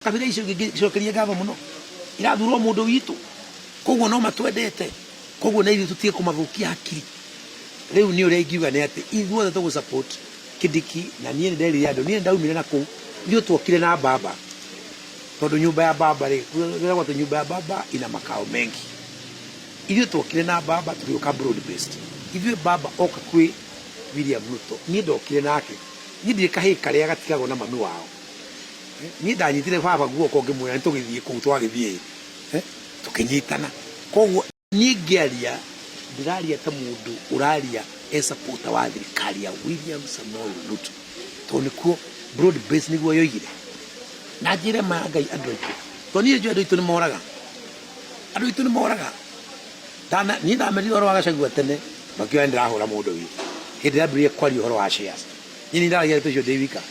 Kabira icio ingĩ ngĩcokeria ngatho mũno irathurwo mũndũ witũ, koguo no matwendete, koguo na ithuĩ tũtige kũmathũkia hakiri. Rĩu niĩ ũrĩa ingiuga nĩ atĩ ithuothe tũgũ support Kindiki, na niĩ nĩ nderire andũ, niĩ nĩ ndaumire na kũu, ithuĩ tuokire na baba, tondũ nyũmba ya baba rĩ, kwĩragwo atĩ nyũmba ya baba ina makao mengi. Ithuĩ tuokire na baba tũgĩũka broad based. Ithuĩ baba oka kwĩ William Ruto, niĩ ndokire nake, niĩ ndirĩ kahĩĩ karĩa gatigagwo na mami wao. Niĩ ndanyitire baba guoko ngĩmwĩra nĩ tũgĩthiĩ kũu twagĩthiĩ tũkĩnyitana. Koguo niĩ ngĩaria ndĩraria ta mũndũ ũraria e supporter wa thirikari ya William Samoei Ruto, tondũ nĩkuo broad base nĩguo yoigire. Na njĩre ma ya Ngai andũ aitũ, tondũ niĩ nĩnjũĩ andũ aitũ nĩ moraga, andũ aitũ nĩ moraga. Niĩ ndamerire ũhoro wa Gachagua tene makiuga nĩ ndĩrahũra mũndũ witũ hĩndĩ ĩrĩa ndambĩrĩirie kwaria ũhoro wa shares. Niĩ nĩ ndaragia ndeto icio ndĩ wika.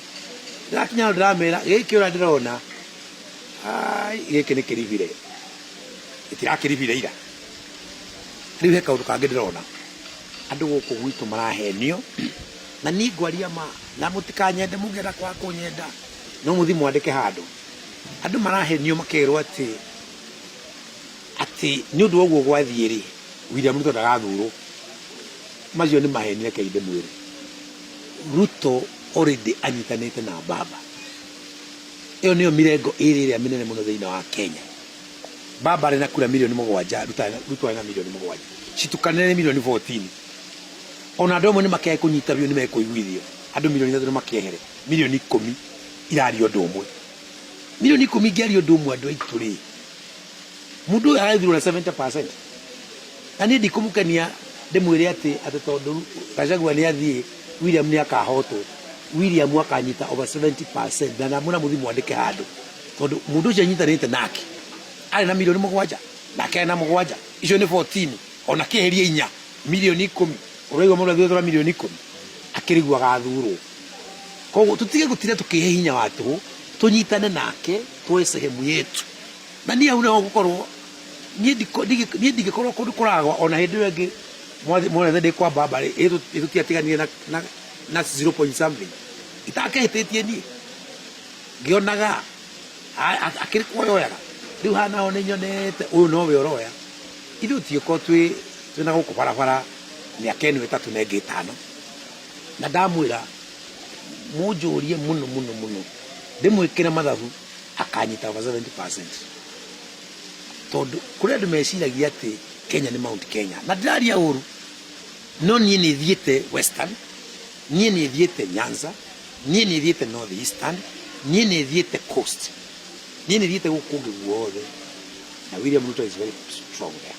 Ndĩrakinya handũ ndĩramera gĩkĩ ũrĩa ndĩrona, ai gĩkĩ nĩ kĩribire. Gĩtirakĩribire ira. Rĩu he kaũndũ kangĩ ndĩrona. Andũ gũkũ gwitũ marahenio, na niĩ ngwaria ma, na mũtikanyende mũngĩenda kwaga kũnyenda, no mũthiĩ mwandĩke handũ. Andũ marahenio makerwo atĩ, atĩ nĩ ũndũ wa ũguo gwathiĩ rĩ, William Ruto ndagathurwo. Macio nĩ maheni rekei ndĩmwĩre. Ruto already anyitanĩte na Baba. Ĩyo nĩyo mirengo ĩrĩ ĩrĩa mĩnene mũno thĩinĩ wa Kenya. Baba arĩ na kura milioni 7, Ruto arĩ na milioni 7. Citukanĩre nĩ milioni 14. Ona andũ amwe nĩ makĩage kũnyita biũ nĩ mekũiguithio. Andũ milioni 3 nĩ makĩehere. Milioni 10 iraria ũndũ ũmwe. Milioni 10 ingĩaria ũndũ ũmwe andũ aitũ rĩ, Mũndũ ũyũ arathurwo na 70%. Na niĩ ndikũmũkenia ndĩmwĩre atĩ atĩ tondũ Gachagua nĩ athiĩ William nĩ akahotwo. William akanyita over 70% na ndamwĩra mũthiĩ mwandĩke handũ tondũ mũndũ ũcio anyitanĩte nake arĩ na milioni 7 nake arĩ na 7, icio nĩ 14, ona kĩeherie 4, milioni 10, ũraigua mũndũ athurĩtwo na milioni 10 akĩrigwo agathurwo. Koguo tũtige gũtinda tũkĩhe hinya wa tũhũ, tũnyitane nake tuoe sehemu yetu. Na niĩ hau nĩho ngũkorwo, niĩ ndingĩkorwo kũndũ kũragwa ona hĩndĩ ĩyo ĩngĩ mwonete ndĩ kwa baba rĩ, ĩ tũtiatiganire na zero point something. Itakĩhĩtĩtie niĩ, ngĩonaga akĩrĩ kuoya oyaga. Rĩu haha naho nĩ nyonete ũyũ nowe ũroya. Ithuĩ tũtingĩkorwo twĩna gũkũ barabara mĩaka ĩno 3 na ĩngĩ 5. Na ndamwĩra mũnjũrie mũno mũno mũno ndĩmwĩkĩre mathabu akanyita over 70%. Tondũ kũrĩ andũ meciragia atĩ Kenya nĩ Mount Kenya. Na ndiraria ũru, no niĩ nĩ thiĩte Western, niĩ nĩ thiĩte Nyanza, niĩ nĩ thiĩte North Eastern, niĩ nĩ thiĩte Coast, niĩ nĩ thiĩte gũkũ kũngĩ guothe, na William Ruto is very strong there.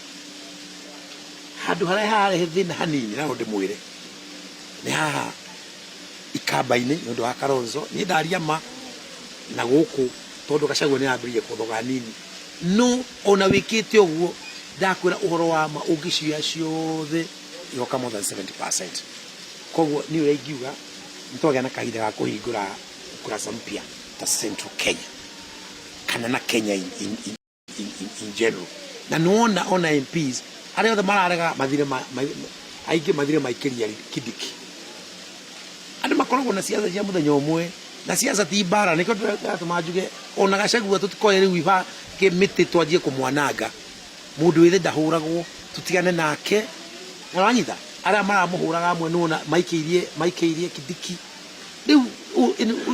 Handũ harĩa hararehe thĩna hanini na no ndĩmwĩre nĩ haha Ikamba-inĩ nĩ ũndũ wa Kalonzo. Niĩ ndaria ma na gũkũ tondũ Gachagua nĩ arambĩrĩirie kũthoga nini, no ona wĩkĩte ũguo ndakwĩra ũhoro wa ma ũngĩcioya ciothe igoka more than 70%. Koguo niĩ ũrĩa ingiuga nĩ twagĩa na kahinda ga kũhingũra ukurasa mpya ta Central Kenya kana na Kenya in general. Na nĩwona ona MPs arĩa othe mararega mathire aingĩ mathire maikĩria Kindiki. Andũ makoragwo na siasa cia mũthenya ũmwe na siasa ti mbara, nĩkĩo ndĩratũma njuge ona Gachagua tũtikoe rĩu iba mĩtĩ twanjie kũmwananga. Mũndũ wĩthĩ ndahũragwo, tũtigane nake. Na wanyita arĩa maramũhũraga amwe nĩwona maikĩirie Kindiki. Rĩu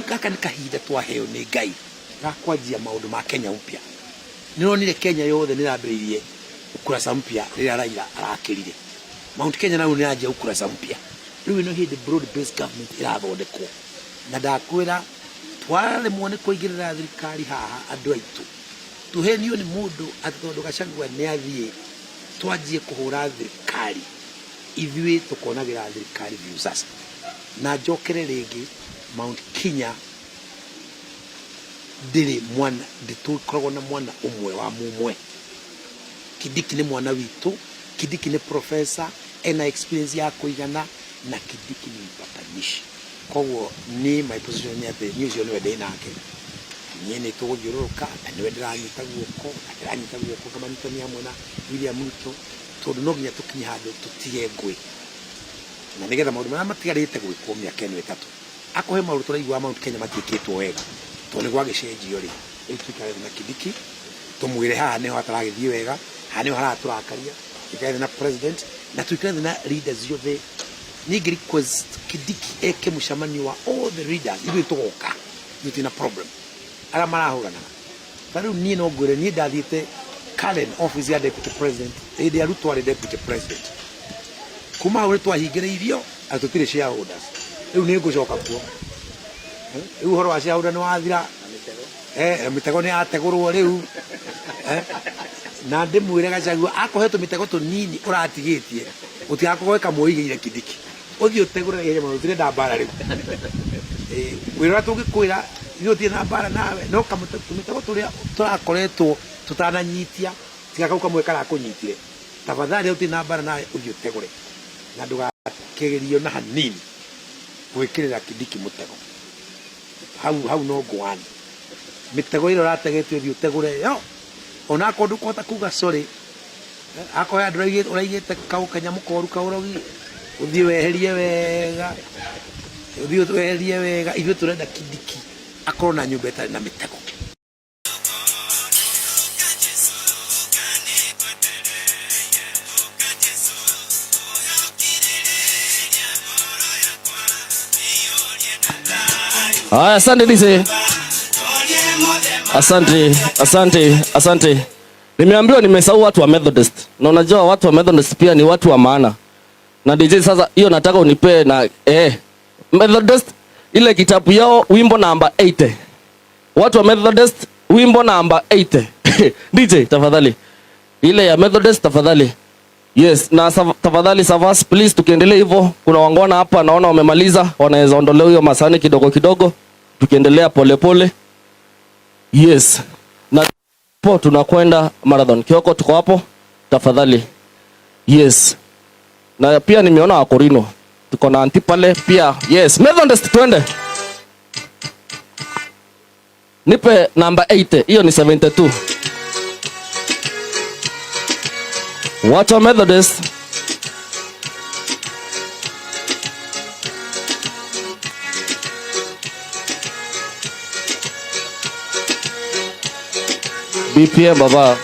gaka nĩ kahinda twaheo nĩ Ngai ga kwanjia maũndũ ma Kenya mpya. Nĩũronire Kenya yothe nĩrambĩrĩirie ukurasa mpya rĩrĩa Raila arakĩrire. Mount Kenya nayo nĩyanjia ukurasa mpya. Rĩu ĩno hĩndĩ broad based government ĩrathondekwo. Na ndakwĩra twaremwo nĩ kũigĩrĩra thirikari haha andũ aitũ, tũhenio nĩ mũndũ atĩ tondũ Gachagua nĩathiĩ twanjie kũhũra thirikari, ithuĩ tũkonagĩra thirikari Viusasa. Na njokere rĩngĩ Mount Kenya ndĩrĩ mwana, ndĩtũkoragwo na mwana ũmwe wa mũmwe. Kindiki nĩ mwana witũ, Kindiki nĩ professor, ena experience ya kũigana, na Kindiki nĩ mpatanishi. Koguo niĩ my position nĩ atĩ niĩ ũcio nĩwe ndĩ nake, niĩ nĩ tũgũthiũrũrũka na nĩwe ndĩranyita guoko, na ndĩranyita guoko ngamanyitania hamwe na William Ruto, tondũ no nginya tũkinye handũ tũtige ngũĩ, na nĩgetha maũndũ marĩa matigarĩte gwĩkwo mĩaka ĩno 3, akorwo he maũndũ tũraigua Mount Kenya matiĩkĩtwo wega, tondũ nĩ gwagĩcenjio rĩ. Rĩu tũikare thĩ na Kindiki tũmwĩre haha nĩho hataragĩthiĩ wega, haha nĩho haratũrakaria, tũikare thĩ na president na tũikare thĩ na leaders ciothe. Niĩ ingĩ request Kindiki eke mũcemanio wa all the leaders, ithuĩ tũgoka, ithuĩ twĩna problem arĩa marahũranaga. Ta rĩu niĩ no ngwĩre, niĩ ndathiĩte Karen office ya deputy president hĩndĩ ya Ruto arĩ deputy president. Kuma hau nĩ twahingĩrĩirio na tũtirĩ shareholders. Rĩu nĩ ngũcoka kuo. Rĩu ũhoro wa shareholder nĩ wathira. Eh, mĩtego nĩ yategũrwo rĩu. Eh, na ndĩmwĩre Gachagua akũhe tũmĩtego tũnini ũratigĩtie gũtigakorwo kamwe ũigĩire Kindiki. Ũthiĩ ũtegũre na ihenya mũno tũtirenda mbara rĩu. Wĩra ũrĩa tũngĩkwĩra ithuĩ tũtirĩ na mbara nawe no tũmĩtego tũrĩa tũrakoretwo tũtananyitia tiga kau kamwe karakũnyitire tafadhali tũtirĩ na mbara nawe ũthiĩ ũtegũre na ndũgakĩgerie ona hanini gwĩkĩrĩra Kindiki mũtego. Hau hau no ngũwani mĩtego ĩrĩa ũrategete ũthiĩ ũtegũre yo ona akorwo ndũkũhota kuga sorry, akorwo he handũ ũraigĩte kau kanyamũ koru kaũrogi ũthiĩ weherie wega, ũthiĩ weherie wega. Ithuĩ tũrenda Kindiki akorwo na nyũmba ĩtarĩ na mĩtego. Haya, asante DJ. Asante, asante, asante. Nimeambiwa nimesahau watu wa Methodist. Na unajua watu wa Methodist pia ni watu wa maana. Na DJ sasa hiyo nataka unipee na Methodist ile kitabu yao wimbo namba 80. Watu wa Methodist wimbo namba 80. DJ tafadhali. Ile ya Methodist tafadhali. Yes, na tafadhali Savas please, tukiendelea hivyo kuna wangwana hapa naona wamemaliza, wanaweza ondolewa hiyo masahani kidogo kidogo tukiendelea pole pole. Yes. Na po tunakwenda marathon. Kioko tuko hapo tafadhali. Yes. Na pia nimeona Wakorino. Tuko na anti pale pia. Yes, Methodist twende. Nipe namba 80, hiyo ni 72. Watu wa Methodist. BPM baba.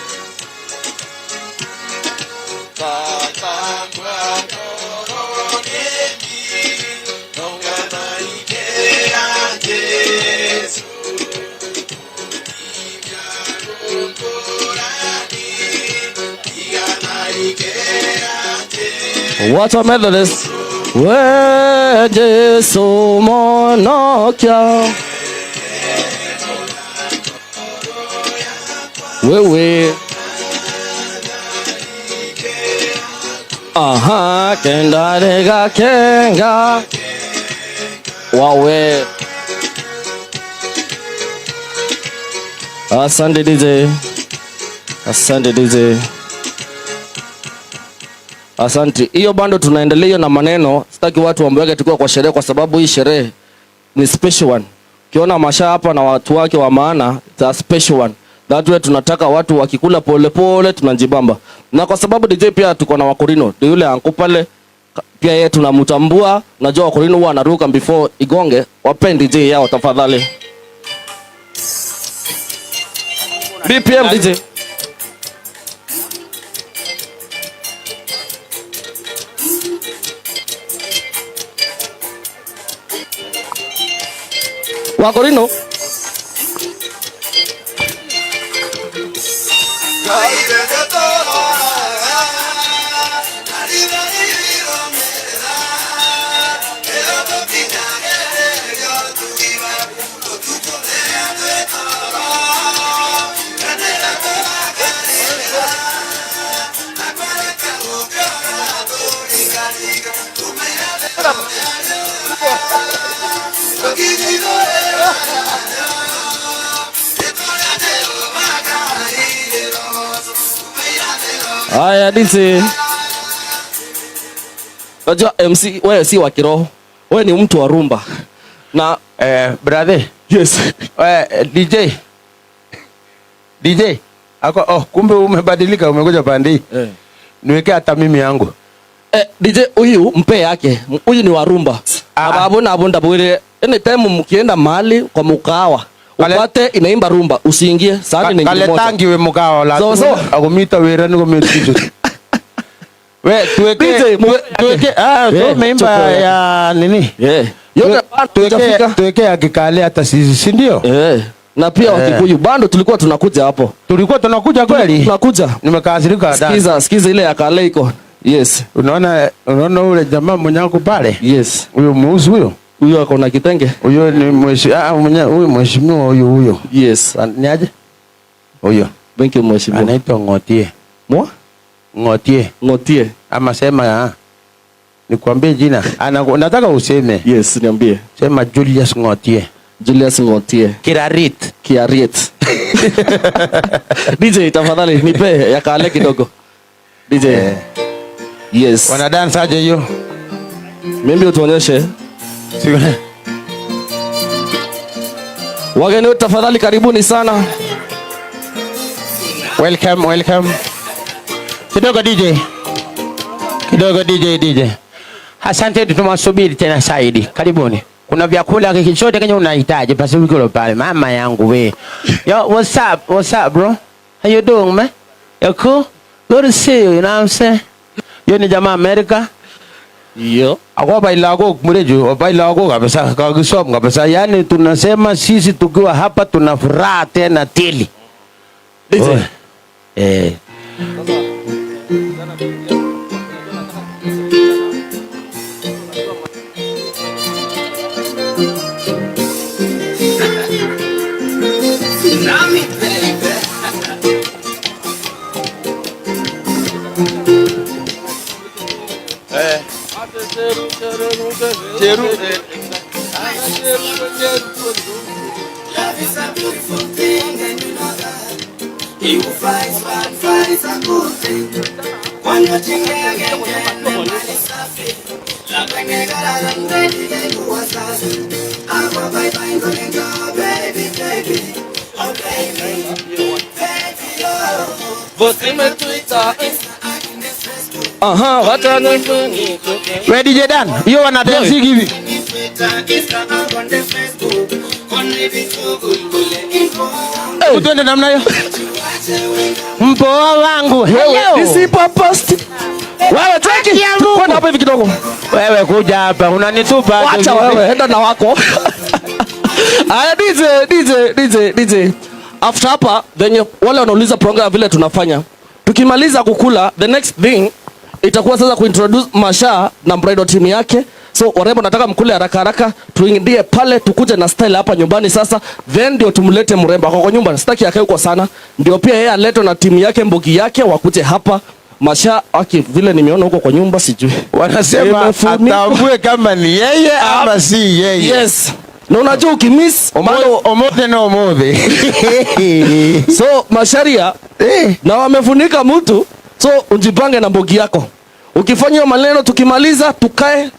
Watu wa Methodist. We Jesu monokia. Wewe. Aha, kenda rega kenga. Wawe. Asante DJ. Asante DJ. Asante. Hiyo bando tunaendelea hiyo na maneno. Sitaki watu wambweke tukiwa kwa sherehe, kwa sababu hii sherehe ni special one. Ukiona Masha hapa na watu wake wa maana, it's a special one. That way tunataka watu wakikula pole pole tunajibamba. Na kwa sababu DJ pia tuko na Wakorino, ndio yule anko pale pia yeye tunamtambua. Najua Wakorino huwa anaruka before igonge. Wape DJ yao tafadhali. BPM DJ. Wakorino. Haya DJ. Unajua MC wewe si wa kiroho. Wewe ni mtu wa rumba. Na brother. Yes. DJ. DJ. Ako, oh, kumbe umebadilika umekuja pande hii. Niweke hata mimi yangu. DJ huyu mpe yake. Huyu ni wa rumba. Ababu na abunda bwire. Anytime mkienda mahali kwa mkahawa, Upate inaimba rumba, usiingie sahani ni ngiri moja. Kaletangi we mukao la. Sawa, sawa. Akomita wera ni komiti. We tuweke DJ, tuweke tumeimba chukua. Ya nini? Yote bado Tuweke tutafika. tuweke ya Kikale hata sisi, si ndio? Na pia Wakikuyu bado tulikuwa tunakuja hapo. Tulikuwa tunakuja kweli? Tunakuja. Nimekasirika dada. Sikiza, sikiza ile ya Kale iko. Yes. Unaona ule jamaa mwenye ako pale? Yes. Huyo mweusi huyo? Huyo ako na kitenge. Huyo ni mheshimiwa, mwenye huyo mheshimiwa huyo huyo. Yes. Ni aje? Huyo. Thank you mheshimiwa. Anaitwa Ngotie. Mwa? Ngotie. Ngotie. Ama sema ya. Nikwambie jina. Nataka useme. Yes, niambie. Sema Julius Ngotie. Julius Ngotie. Kirarit. Kiariet. DJ tafadhali nipe ya Kale kidogo. DJ. Yes. Wana dance aje hiyo? Mimi utuonyeshe. Wageni wetu tafadhali karibuni sana. Welcome, welcome. Kidogo DJ. Kidogo DJ, DJ. Asante, tumewasubiri tena zaidi. Karibuni. Kuna vyakula chochote kenye unahitaji basi wikilo pale. Mama yangu we. Yo, what's up? What's up, bro? How you doing, man? You cool? Good to see you, you know what I'm saying? Yo ni jamaa America. Yo. Akoba ilagok mreju, oba ilagok kabisa, kakisom kabisa. Yaani tunasema sisi tukiwa hapa tuna furaha tena tili. DJ. Oh. Love is a beautiful thing and you know that. You fight, fight, fight is a good thing. One your thing again, again, mali safi. La penge gara ready, you was I go bye bye, go baby, baby. Oh baby, baby, oh. Aha, wacha We DJ Dan, hiyo wana dance hivi. Hebu twende namna hiyo. Mpoa wangu, hello. Nisipo post. Wewe cheki. Kwenda hapa hivi kidogo. Wewe kuja hapa, unanitupa. Wacha wewe, enda na wako. Aya DJ, DJ, DJ, DJ. After hapa, then wale wanauliza program vile tunafanya. Tukimaliza kukula, the next thing itakuwa sasa kuintroduce Masha na bridal team yake. So warembo nataka mkule haraka haraka, tuingie pale tukuje na style hapa nyumbani sasa, then ndio tumlete mrembo ako kwa nyumba. Sitaki akae huko sana. Ndio pia yeye aletwe na timu yake, mbogi yake wakuje hapa. Masha aki vile nimeona huko kwa nyumba sijui. Wanasema Imefunikwa. atambue kama ni yeye ama si yeye. Yes. Na unajua ukimiss bado Omothe na omothe. So Masharia na wamefunika mtu, so ujipange na mbogi yako. Ukifanya hiyo maneno tukimaliza tukae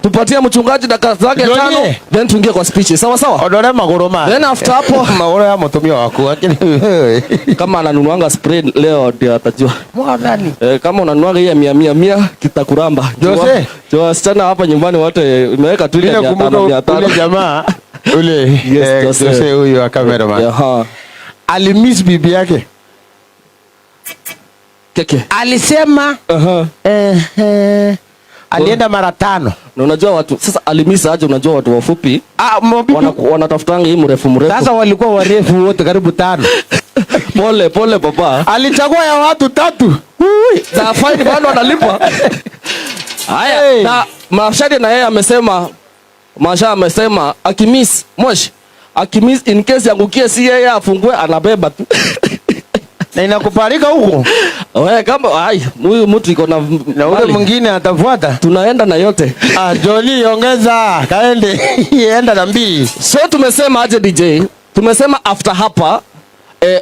tupatie mchungaji dakika zake Johnny. 5 then tuingie kwa speech. Sawa sawa? Odore maguru ma. Then after hapo maguru ya mutumia waku lakini kama ananunuanga spray leo ndio atajua. Mwadhani. Kama unanunuanga hiyo mia mia mia kitakuramba. Jose. Jua wasichana hapa nyumbani wote imeweka tu ile Bila mia tano, kumbuka mia tano. ule jamaa ule, Yes, Jose. Jose huyu wa cameraman. Aha. Alimiss bibi yake. Keke. Alisema, Aha. Alienda mara 5. Na unajua watu sasa alimisa aje, unajua watu wafupi wanatafutanga hii mrefu mrefu. Sasa walikuwa warefu wote karibu 5. Pole pole papa. Alichagua ya watu 3. Ui, za fine bado analipa. Haya, Hey. na Mashadi na yeye amesema, Masha amesema akimiss Moshi, akimiss in case angukie si yeye afungue anabeba tu. Na inakubalika huko. Wewe kama ai huyu mtu iko na Na ule mali. mwingine atafuata. Tunaenda na yote. Johnny ongeza, kaende. Enda na mbili. So tumesema aje DJ? Tumesema after hapa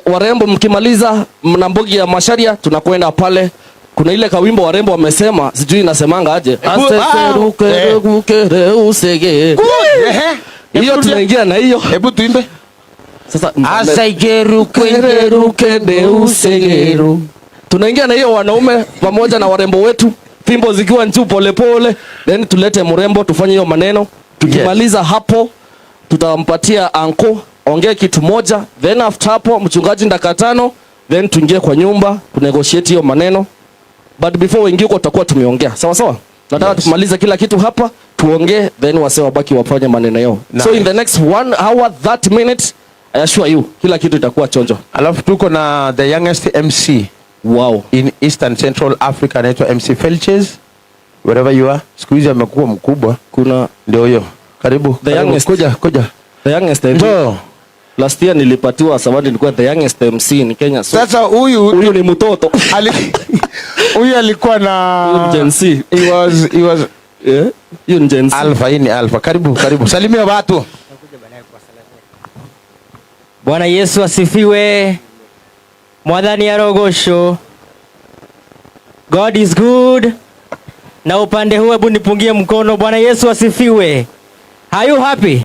warembo mkimaliza mna mbogi ya Masharia tunakwenda pale. Kuna ile kawimbo warembo wamesema, sijui inasemanga aje. Asese, ruke, ruke, re, usege. Good. Hiyo tunaingia na hiyo. Hebu tuimbe. Sasa, Asaigeru, kere, ruke, de, usegeru. Tunaingia na hiyo wanaume pamoja na warembo wetu, fimbo zikiwa juu pole pole, then tulete mrembo tufanye hiyo maneno. Tukimaliza hapo tutampatia anko Ongee kitu moja, then after hapo mchungaji dakika 5, then tuingie kwa nyumba kunegotiate hiyo maneno. But before uingie huko tutakuwa tumeongea. Sawa sawa? Nataka tumalize kila kitu hapa, tuongee, then wasee wabaki wafanye maneno yao. Nice. So in the next 1 hour 30 minutes, I assure you kila kitu itakuwa chonjo. Alafu tuko na the youngest MC in Eastern Central Africa, anaitwa MC Felches. Wherever you are. Siku hizi amekuwa mkubwa. Kuna ndio huyo. Karibu. The Karibu. youngest. Kuja, kuja. The youngest MC. Njoo. Last year nilipatiwa zawadi, nilikuwa the youngest MC in Kenya. So Sasa huyu huyu ni mtoto. Huyu alikuwa na Huyu ni Gen Z. He was Yeah. Huyu ni Gen Z. Alpha, hii ni Alpha. Karibu, karibu. Salimia watu. Bwana Yesu asifiwe. Mwathani arogocwo. God is good. Na upande huu hebu nipungie mkono. Bwana Yesu asifiwe. Are you happy?